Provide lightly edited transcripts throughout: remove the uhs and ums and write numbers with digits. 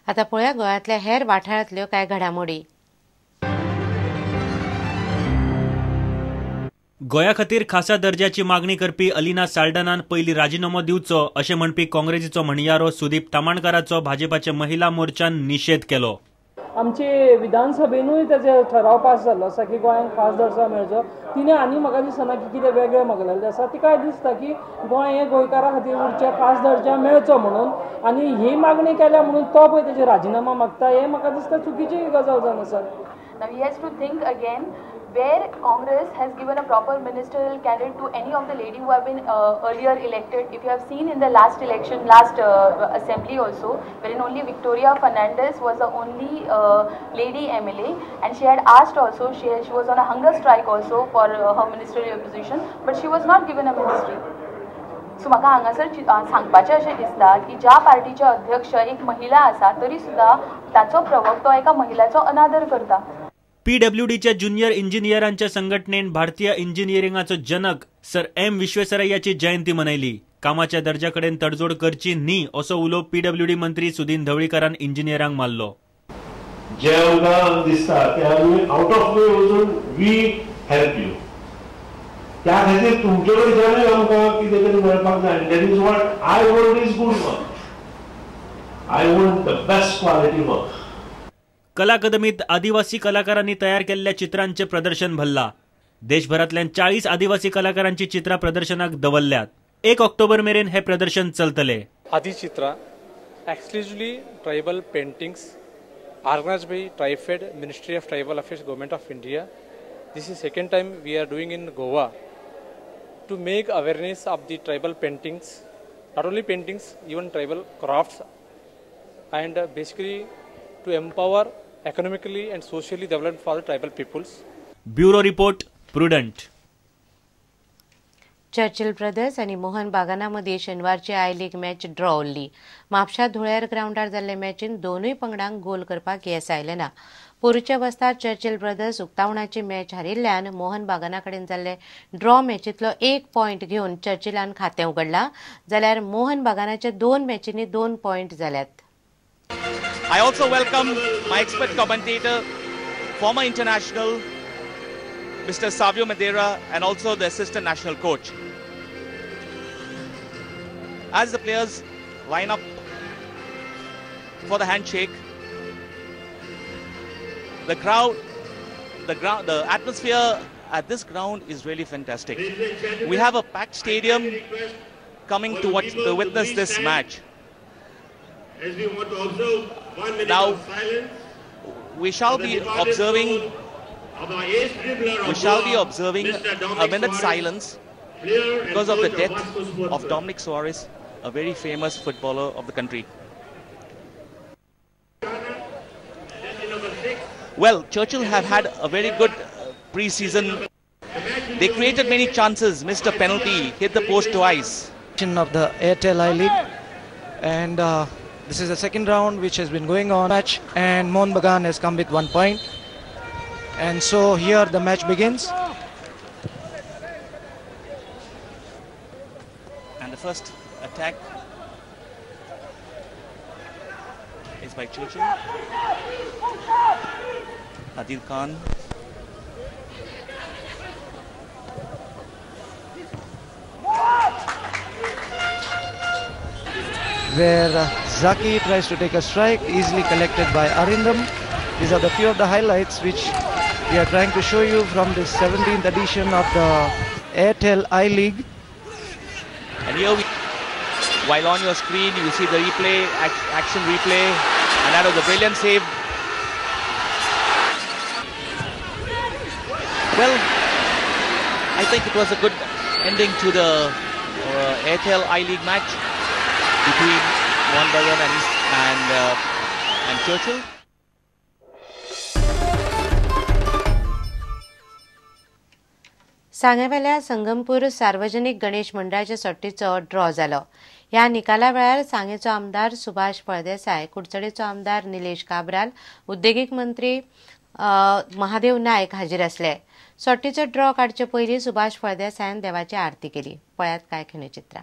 आतां पळोवया गोंयांतल्या हेर वाठारांतल्यो कांय घडामोडी. गोंया खातीर खासा दर्जाची मागणी करपी अलिना साल्डानान पयली राजिनामो दिवचो अशें म्हणपी काँग्रेसीचो म्हणयारो सुदीप तामाणकाराचो भाजपाच्या महिला मोर्चान निशेध केलो. आमचे विधानसभेनूय ताजे ठराव पास जाल्लो आसा की गोंयांक खास दर्जो मेळचो. तिणें आनी म्हाका दिसना की कितें वेगळें मागलेलें आसा. तिकाय दिसता की गोंय हें गोंयकारां खातीर उरचें, खास दर्जा मेळचो म्हणून, आनी ही मागणी केल्या म्हणून तो पळय तेजे राजिनामा मागता, हें म्हाका दिसता चुकीची गजाल जावन आसा. Now he has to think again where Congress has given a proper ministerial candidate to any of the lady who have been earlier elected. If you have seen in the last election, last assembly also, wherein only Victoria Fernandez was the only lady MLA, and she had asked also, she was on a hunger strike also for her ministerial position, but she was not given a ministry. So म्हाका हांगासर सांगपाचें अशें दिसता की ज्या पार्टीचे अध्यक्ष एक महिला आसा तरी सुद्दां ताचो प्रवक्तो एका महिलाचो अनादर करता. पीडब्ल्यूडीच्या ज्युनियर इंजिनियरांच्या संघटनेन भारतीय इंजिनिअरिंगाचो जनक सर एम विश्वेसरय्याची जयंती मनयली. कामाच्या दर्जाकडेन तडजोड करची न्ही असो उलो पीडब्ल्यूडी मंत्री सुदीन धवळीकरान इंजिनियरांक मारलो. जे आमकां दिसता ते आमी आउट ऑफ वे वचून we help you, त्या खातीर तुमचे कडच्यानूय आमकां कितें तरी मेळपाक जाय. That is what I want is good work, I want the best quality work. कला अकादमीत आदिवासी कलाकारांनी तयार केल्ल्या चित्रांचे प्रदर्शन भरला. देशभरांतल्यान 40 आदिवासी कलाकारांची चित्रां प्रदर्शनाक दवरल्यात. 1 ऑक्टोबर मेरेन हे प्रदर्शन चलतले. Adi Chitra exclusively tribal paintings organised by TRIFED, Ministry of Tribal Affairs, Government of India. This is second time we are doing in Goa to make awareness of the tribal paintings, not only paintings, even tribal crafts, and basically to empower economically and socially developed for the tribal peoples. Bureau Report, Prudent. Churchill Brothers आनी मोहन बागाना मदीं शेनवारची I league match draw उरली. म्हापशा धुळेर ग्रावंडार जाल्ले मॅचीन दोनूय पंगडांक गोल करपाक येस आयलें ना. पोरूच्या वस्ताद चर्चिल ब्रदर्स उक्तावणाची मॅच हारिल्ल्यान मोहन बागाना कडेन जाल्ले ड्रॉ मॅचींतलो 1 पॉयंट घेवन चर्चिलान खातें उगडलां, जाल्यार मोहन बागानाचे 2 मॅचींनी 2 पॉयंट जाल्यात. I also welcome my expert commentator, former international Mr. Savio Madeira, and also the assistant national coach. As the players line up for the handshake, the crowd, the atmosphere at this ground is really fantastic. We have a packed stadium coming to watch, to witness this match. As we want to observe 1 minute now, of silence, we shall be observing. We shall be observing a minute's silence because of the death of Dominic Soares, a very famous footballer of the country. Well, Churchill have had a very good pre-season. They created many chances, missed a penalty, hit the post twice. Of the Airtel I-League, and this is the second round which has been going on match, and Mohun Bagan has come with 1 point, and so here the match begins. And the first attack is by Churchill. Adil Khan. Where Zaki tries to take a strike, easily collected by Arindam. These are the few of the highlights which we are trying to show you from the 17th edition of the Airtel I-League. And here, while on your screen, you see the replay, action replay, and that was a brilliant save. Well, I think it was a good ending to the Airtel I-League match between Mohun Bagan and Churchill. सांगेवेल्या संगमपूर सार्वजनिक गणेश मंडळाच्या सट्टीचो draw जालो. ह्या निकाला वेळार सांगेचो आमदार सुभाष फळदेसाय, कुडचडेचो आमदार निलेश काब्राल, उद्देगीक मंत्री महादेव नायक हाजीर आसले. सट्टीचो ड्रॉ काडचे पयलीं सुभाष फळदेसायान देवाची आरती केली. पळयात काय खिणचित्रां.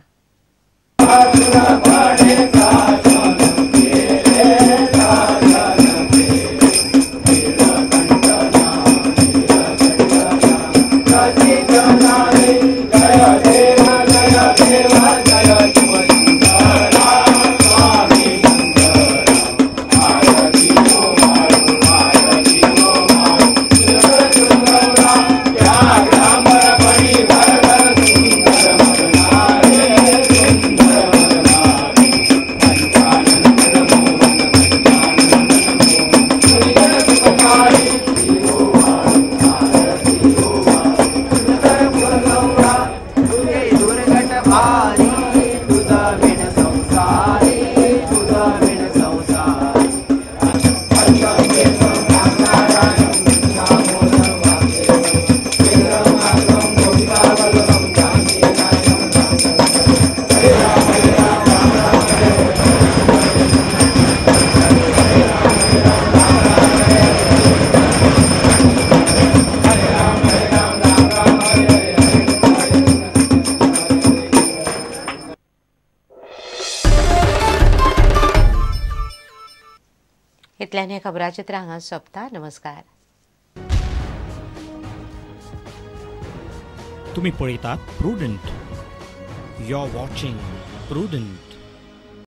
इतल्यान हें खबराचित्र हांगा सोंपता. नमस्कार. तुम्ही पळयतात Prudent. You are watching Prudent.